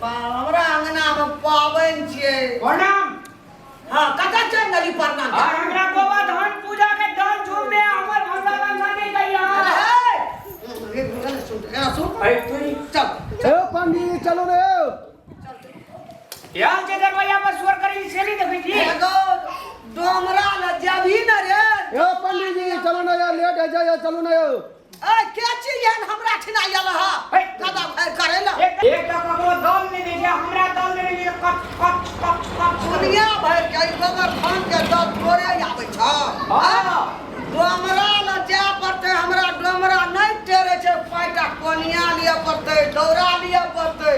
हमरा अंगना में पाबनि छियै। प्रणाम। हाँ, कतऽ चलि गेली प्रणाम? और हमरा गोवर्धन पूजा के दल झूम में हमर हमरा लंगा नहीं गई। अरे हे, सुन, एना सुन। अरे तुरी। चल। ए पंडी, चलो रे। यार जे दरवाजा पर स्वर करी से नहीं देखै छी। एगो डोमरा ल जेबही न रे। ए पंडी जी, चलो ना यार, लेट है जाए, चलो ना यार। ए, के चीज एहन हमरा ठिना आयल ह? हे। दादा भाई करे ला। एक एक तऽ ककरो दल नहि दै छै, हमरा दल देने छै, कट कट कट कट। दुनिया भरि के ई गोवर्धन के दल तोरे आबै छ? हाँ। डोमरा ल जाय पड़तै, हमरा डोमरा नहि टेरै छै। पाँचटा कोनिया लिअ पड़तै, दौरा लिअ पड़तै,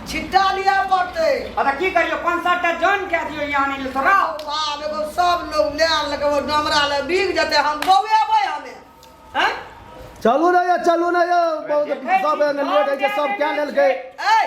छिट्टा लिअ पड़तै। आ तऽ की करियो, पाँच सात टा जन कए दियौ यहाँ नहि ले तोरा। बाप, एगो सब लोग ले आनलकै, ओ डोमरा ल बिक जेतै, हम बौएबै हमे हैं। चलू ना यार, चलू ना यार, बहुत सब एने लेट है, सब क्या लेलकै? ए,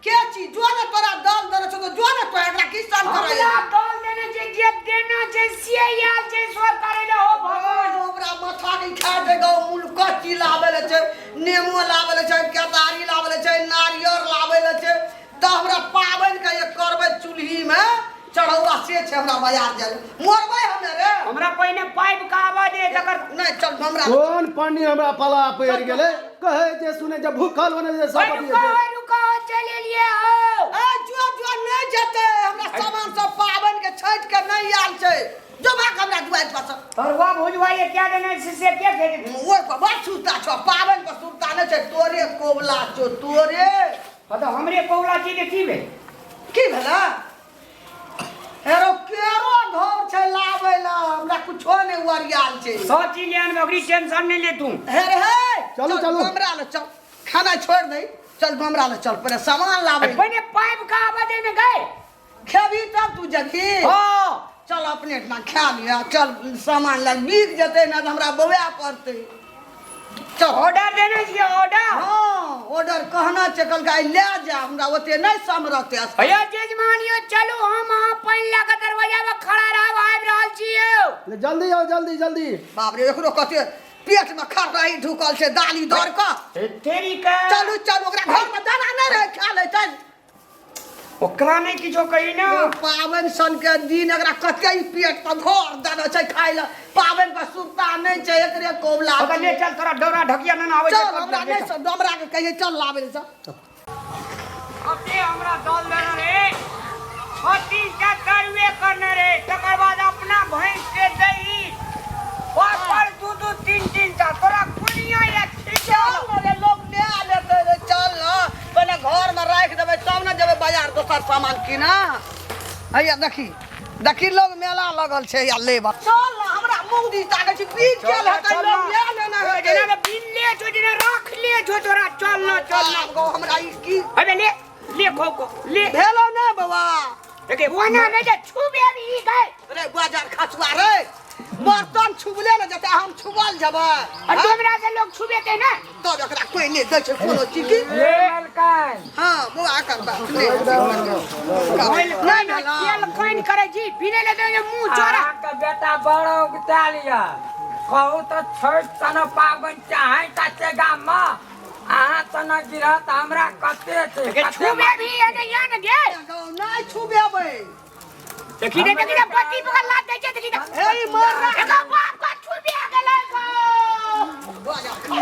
के चीज जो ने तोरा दल देने छौ, तो जो ने तो एकरा की सन करै? हमरा दल देने छै, जे देना छै से आयल छै स्वर करै ले। हो भगवान, हमरा माथा के खा देगा। मुलकची लाबै ले छै, नेमो लाबै ले छै, केतारी लाबै ले छै, नारियर लाबै ले छै, तऽ हमरा पाबनि के एक करबै चूल्ही में चढ़ौआ से छै। हमरा बाजार जाय मरबै हमे रे। हमरा पहिने पाइप के आवा दे तकर। नहि, चल हमरा। कोन पंडी हमरा पला पड़ि गेलै? कहै जे सुनै जे भूखल बने जे सब। ओए रुको, ओए रुको, चलि एलियै हो। ए, जो जो, नहि जेतै। हमरा सामान सब पाबनि के छठि के नहि आयल छै। जो भाग हमरा दुआरि पर से। तरुआ भुजवा ये क्या देने छै से के खेतै? ओहि पर बड़ सुरता छौ, पाबनि पर सुरता नहि छै तोरे। कोबला छौ तोरे। हँ तऽ हमरे कौला छी तऽ की भेल? की भेलै? हेरो केरो घर छै लाबै ला, हमरा कुछो नहि ओरियाल छै। सब चीज ले आनबै, ओकरी टेंशन नहि ले तू। हे रे हे। चलू, चलू। हमरा ले चल, खाना छोड़ दे, चल हमरा ले चल, पहिले सामान लाबै। पहिने पाइप के आवा दे ने गए। खेबी तब तू जबी। हँ। चल, अपने ठिना खा लिअ, चल सामान लए बिक जेतै ने तऽ हमरा बौआ पड़तै। चल। ऑर्डर देने छियै ऑर्डर? हँ, ऑर्डर कहना छै, कहलकै आइ लए जा, हमरा ओते नहि समरतै। भैया जजमान यौ, चलू, हम अहाँ पानि लऽ कऽ दरवाजा पर खड़ा रहब, आबि रहल छी यौ। ले, जल्दी आओ, जल्दी जल्दी। बाप रे, एकरो कते पेट में खरही ढुकल छै दाली दर कऽ। तेरी के। चलू चलू, ओकरा घर में दाना नहि रहै, खा लै चल। ओकरा नहि किछो कही ने। पाबनि सन के दिन एकरा कते ई पेट पर घर देने छै खाय लए, पाबनि पर सुरता नहि छै एकरे कोबला। ओकरा ले चल, तोरा डोरा ढकिया नहि आबै छै। चल, हमरा नहि सब डमरा के कहिए चल लाबै लए, चल। कते हमरा दल देने रे, 36 टा तरुए करने रे, तकर बाद अपना भैंस के दही, पापड़ दू दू तीन तीन टा, तोरा कुनिया या चल रे, लोग ले लेतै रे, चल न, पहिले घर में राखि देबै तब ने जेबै बाजार दोसर सामान कीना। हैया देखी देखी, लोग मेला लगल छै, या लेब, चल न, हमरा मुँह दिस ताकै छी, बीत गेल हेतै, लोग ले लेने हेतै। जेना बिन ले छो, जेना रख ले छो तोरा। चल न, चल न। गो, हमरा ई की? अबे ले ले, खो को ले। भेलो ने बौआ? देखे ओना नहि जे छुबे भी गए। रे बाजार खसुआ रे, बर्तन छुबले ने जेतै, हम छुबल जेबै? आ डोमरा से लोग छुबेते ने। तब एकरा कोई नहि दै छै कोनो चीज की। हे मलकाइन। हाँ बौआ, कर बात ले। नहि भेलो? तेल काइन करै छी, पीने ले दे मुंह चोरा। अहाँके बेटा बड़ उगतायल यऽ। कहू तऽ, छठि सन पाबनि चाहै ता छै गाममे, अहाँ सन गिरहत हमरा कते छै? के कते छुबे भी एने या ने गे। नहि छुबेबै। देखी ने, देखी ने, पति पकड़ लात दै छै, देखी ने। हे ई मर रहा। एकर बाप का छुबे गेलै गो। बाजार खसुआ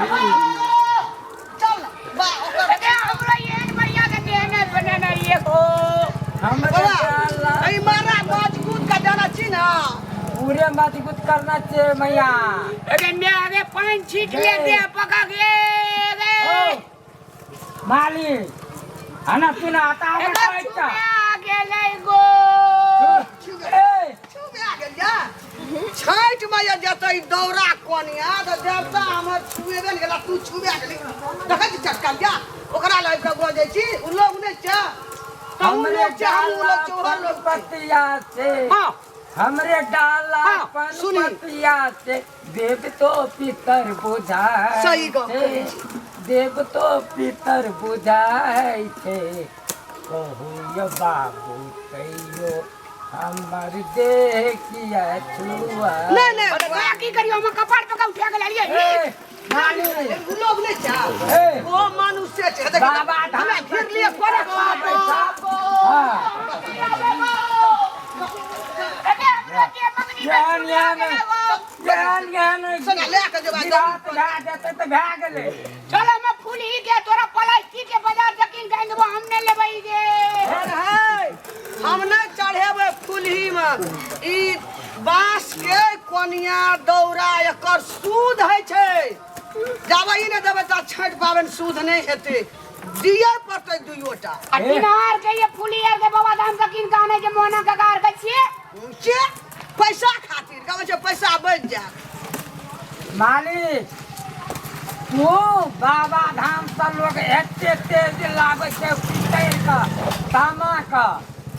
रे। चल बा ओकर। एके हमरा एहन बढ़िया के देने बनेने ये हो। हमरे बौआ, डाला। ई मारा मजबूत का जाना छी ना? पूरे मजबूत करना चाहिए मैया। एके ने आगे पानि छीट ले दे पका गे गे। ओ मालिक, हना सुना आता हमर एकर कहैता। छुबे गेलै गो। ए। छुबे गेल जा। छठि में जे जेतै दौरा कोनिया तऽ देवता हमर छुएबे ने गेला, तू छुबे गेली। देखै छी चटकल जा, ओकरा लग कऽ बजै छी। ओ लोग नहि छै, तहूँ हमरे लोग छै, हमहूँ डाला लोग छै, ओहो लोग छै। पतिया से। हां। हमरे डाला हाँ, पन सुनी। पतिया से देव तो पितर बुझाय सही गप छै। कहै छी। देव तो पितर बुझाय छै। कहू यौ बाबू, तैयो हमर देह किया छुआ? नहि नहि। अरे तोरा की करियो, हम कपार पका उठा के लालिए। ए, मालिक। ओ लोग नहि छै। ए। ओ मनुष्य छै, देखी। बाबा धाम। हमरा घिरलिए एहन एहन एहन सुन ले के जेबै गिरात भए जेतै तऽ भए गेलै। चल हम फूल ही के तोरा प्लास्टिक के बाजार से कीन के आनि देबो, हम नहीं लेबै ई गे। हे, हम नहि चढ़ेबै फुलही मे। ई बांस के कोनिया दौरा एकर सूद होइ छै। जाबे ई नहि देबै तऽ छठि पाबनि सूद नहि हेतै। दिअ पड़तै दुइयोटा। आ टिनहार के ये फूली आर के बाबा धाम से कीन के आनै छै, मोहना काका आर के छियै। से पैसा खातिर कहै छै, पैसा बचि जायत। मालिक, तू बाबा धाम से लोग एते तेज लाबै छै उतरि कऽ तामा के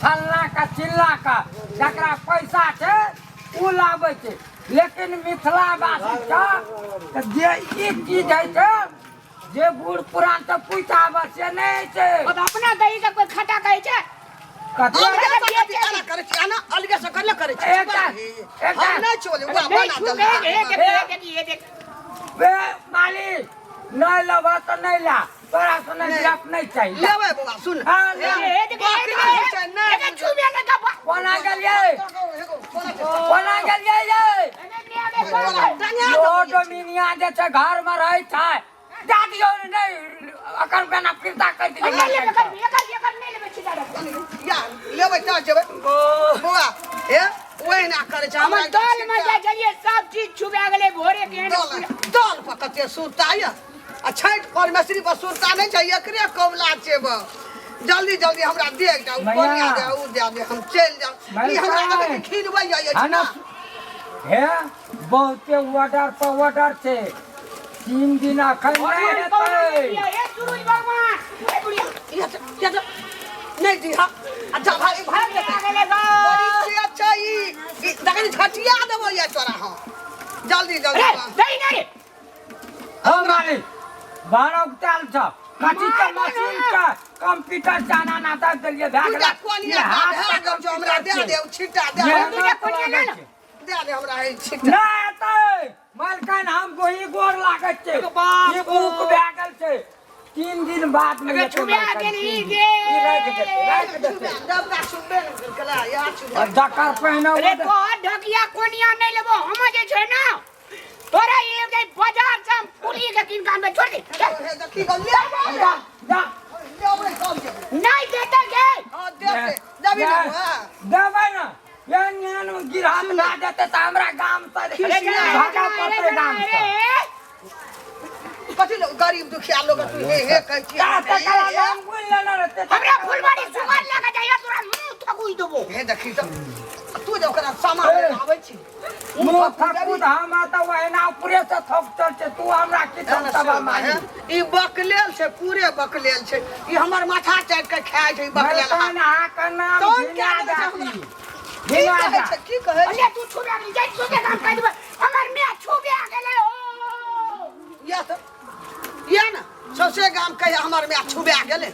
फल्ला के चिल्ला के, जकरा पैसा छै ओ लाबै छै। लेकिन मिथिलावासी के तऽ जे ई चीज होइ छै जे बूढ़ पुरान तऽ पूछि आबै से नहि होइ छै। अब अपना दही के कोई खटा कहै छै? कथी? अलगे से कथी एना करै छी? एना अलगे से कथी करै छी? एकटा हम नहि छोड़े नहीं बना छू के हे देख, हे देख, हे देख। बे मालिक, नहि लेबह तऽ नहि ला, तोरा से नहि गिरफ नहि चाही। लेबै बौआ, सुन। हाँ, ले। हे देख, हे बकरी देख, छै, हे नहि देख, छुबे ने गप्पा। कोना गेलियै? कोना गेलियै यै? यो डोमिनिया जे छै घरमे रहै छै, जा दियौ ने, नहि एकर बिना फिरता कहि नहीं दियौ। लेबै, एकर एकर एकर नहीं लेबै छिटा रे। या लेबै तऽ जेबै बौआ। हे, ओहिना करै छै। हमर दल में जाय छलियै, सब चीज छुबा गेलै भोरे के। दल दल पर कते सुरता यऽ आ छठि परमेश्वरी पर सुरता नहि छै। एकरे कौला छै बा। जल्दी जल्दी हमरा दे एकटा ओ मैया। कोनिया दे, उ दे दे, हम चलि जाउ। ई हमरा मैया। कते खिलबै जाइ अछि हँ ना। हे, बहुते ऑर्डर पर ऑर्डर छै, 3 दिन अखन नहि हेतै। हे सूरज भगवान, हे बुढ़िया। इहे तऽ नहि दिहा। अच्छा भाई, भाग आ गेलै गो। बड़ी से छै ई। ई देखै छी, झटिया देबो ये तोरा हम। जल्दी जल्दी रे बा। दही नहीं रे। हो मालिक, 12 उगताल छ कथी के मशीन के कंप्यूटर चाना नाता देलिए भए तू गेलै। जा कोनिया ई हाथ भए के गेल छौ, हमरा दे कंप्यूटर दे उ छिट्टा दे छै। दे। तू जा कोनिया ले ना। दे दे हमरा ई छिट्टा। नहि हेतै मालकान, हम गोही गोर लागत छै। बाप ई बुक भए गेल छै, 3 दिन बाद में अगर हेतै छुबा मालकान, गेल ई 3 दिन। गे। ई राखि देतै, राखि देतै। डबका छुबे नहि केलकै, या छुबे। आ जकर पहिने अरे तोहर ढकिया कोनिया नहीं लेबो हम जे छै ना, तोरा ये के बाजार से हम फूली के कीन के आनबै, छोड़ दे चल। हे देखी गो, ले जा जा। लेबै तब जेबै। नहीं देते गे। हां, देते जबी ना बौआ। देबै ने, एहन एहन गिरहत भए जेतै तऽ हमरा गाम से अरे जा, भागऽ अरे पड़तै जा, गाम अरे से। कथी लोग गरीब दुखिया लोग तू हे हे कहै छी। जा तकरा नाम गुनि लेने रहतै। हमरा फुलबाड़ी सुगर लगा जाइए, तोरा मुंह थकुई देबो। हे देखी तऽ तू जे ओकरा सामान ए। आबै छी। मुँह थकुद, हम तऽ ओहिना ऊपरे से थकचल छै, तू हमरा की थकतबा मालिक? ई बकलेल छै, पूरे बकलेल छै। ई हमर माथा चाटि के खाय छै ई बकलेल। मलकान, अहाँके नाम तोन घिना क्या देबै छै जाती। हमरा? की घिना कहै जा। छै? की कहै छै? अरे तू छुबे गेली, जाइ छुबे काम कहि देबै, हमर my छुबे गेलै हो। या तऽ या ने सौंसे गाम कहे हमर my छुबा गेलै।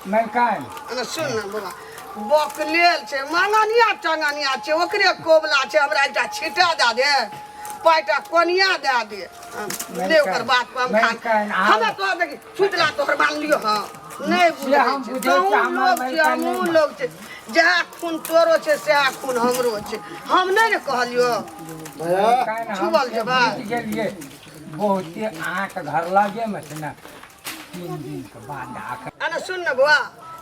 मलकान। अने सुन ने बौआ, बकलेल छै, मंगनिया टंगनिया छै, ओकरे कोबला छै। हमरा एकटा छिटा दए दे, पाइटा कोनिया दए दे। ले ओकर बात पर हम खा मलकान, आब- हमे तोहर देखी छुटला तोहर मान लियो। हाँ, नहि से हम बुझै बुझै छी। छी, तहूँ हमर लोग छी, मलकान हमहूँ नहि। लोग छै। जएह खून तोरो छै सएह खून हमरो छै। हम नहि ने कहलियो। मलकान, हम छुबल से जेबै। बुझि गेलियै, बहुते अहाँके घर लगेमे छै ने, 3 दिनके बाद अहाँके अने सुन ने बौआ,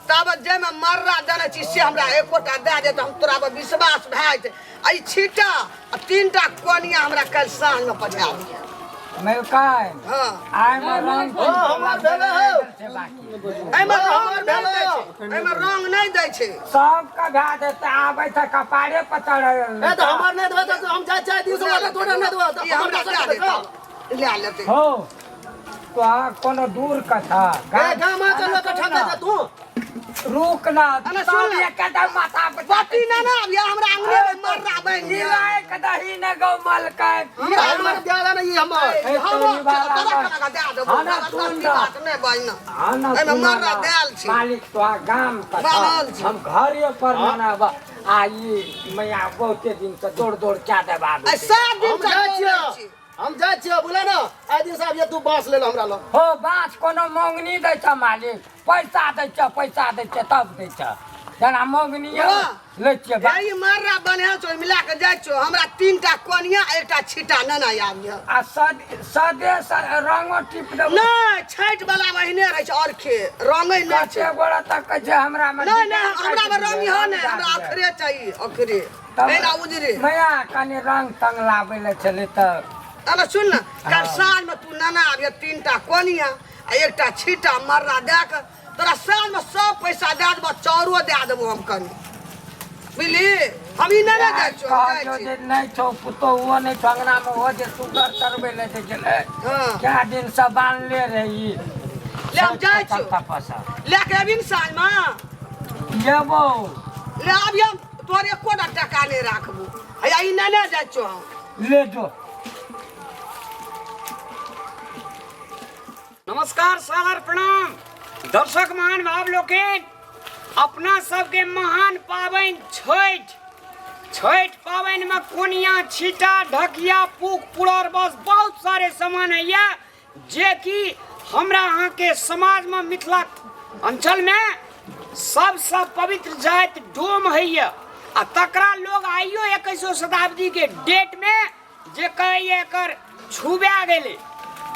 ताबत जाहिमे मर्रा देने छी से हमरा एकोटा दए दे तऽ हम तोरा पर विश्वास भए जेतै। आ ई छीटा आ 3टा कोनिया हमरा काल्हि साँझमे पठा दिअ। मलकान। हँ। आइमे रंग हमर भेलै हौ। छै बाकी। एहिमे रंग नहि दै छै, एहिमे रंग नहि दै छै। सबके भए जेतै, आबै छै कपारे पर चढ़ै। ए तऽ हमर नहि देबै तऽ हम जाइ चाहे दिन से ऑर्डर तोरा नहि देबै तऽ ई हमर हमरा दोसर दए के दे। देतौ। लए लेतै। हो, तोहर कोनो दूर कथा। ए गाम आ के लोक ठकै छै तू। रुक ना। अने सुन सब ना। एकदम माथा पर बाटी ना ना अभी हमरा अंगने में मर्रा बनि गेल। मिलाए के दही न गौ मलकाय। हमरा हमर प्यारा नहीं हमर। ए, हम तोरी वाला तोरा बात। केना कऽ दए देबौ? हाँ ना, जबरदस्ती सुन ना। बात नहि बाजना। हाँ ना, एहिमे सुन मर्रा ना। देल छै। मालिक, तोहर गाम के बान्हल छै। हम घरे पर मनाब आ ई मैया बहुते दिन से दौड़ दौड़ क्या देबा। आइ 7 दिन हम से जाइ दौड़ै छियै। छी। हम जाइ छियै, बोले ना आइ दिन साहब ये तू बांस ले ले हमरा लग। हो, बाँस कोनो मंगनी दै छ मालिक? पैसा दै छ, पैसा दै छ तब दै छ। जेना मगनी लै छियै बा। यही मर्रा बन्हे छौ मिला के जाइ छौ। हमरा 3 टा कोनिया, एकटा छीटा नेना आबिय। आ सद सदे रंगो टिप देबो। नहि, छठि वाला महीने रहै छै और खे रंगै नहि छै। कते गोरा तक कहै छै हमरा मे। नहि नहि, हमरा मे रंग हो नहि, हमरा अखरे चाहिए, अखरे एना उजरे। मैया, कनि रंग तंग लाबै लए छलै तऽ। अरे सुन ने, कल साँझ में तू नाना आबिय, 3 टा कोनिया आ एकटा छीटा मर्रा दए के तोरा साँझ में सब पैसा दए देबो, चाउरो दए देबो हम कनि, बुझली? हम ई नहि ने जाइ छियौ, हम जाइ कहलियौ छी। जे नहि छौ पुतोहुओ, नहि छौ अंगनामे, ओ जे सुगर चरबै लए जे गेलै, कए दिनसँ बान्हले रही। ले, हम जाइ छियौ। लए के अबी ने साँझमे। लेबौ। ले आबिय, तोहर एकोटा टका नहि राखबो। हैया ई नहि ने जाइ छियौ हम। ले जो। नमस्कार, सादर प्रणाम दर्शक महान भाव लोकनि। अपना सबके महान पाबनि छठि। छठि पाबनिमे कोनिया, छीटा, ढकिया, पुक, पुरर, बस बहुत सारे सामान होइए, जे कि हमरा अहाँके समाजमे, मिथिला अंचलमे सबसँ पवित्र जाति डोम होइए आ तकरा लोग आइयो 21 शताब्दीके डेटमे जे कहैए एकर छुबा गेलै।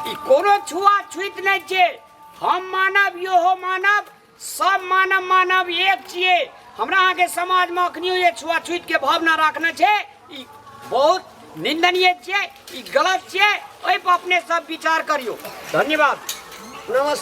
ई कोनो छुआ छुइत नहि छै। हम मानव, इहो मानव, सब मानव मानव एक छियै। हमरा अहाँके समाजमे अखनियो ये छुआछूतके भावना राखने छै, ई बहुत निंदनीय छियै, ई गलत छियै। ओहिपर अपने सब विचार करियौ। धन्यवाद। नमस्कार।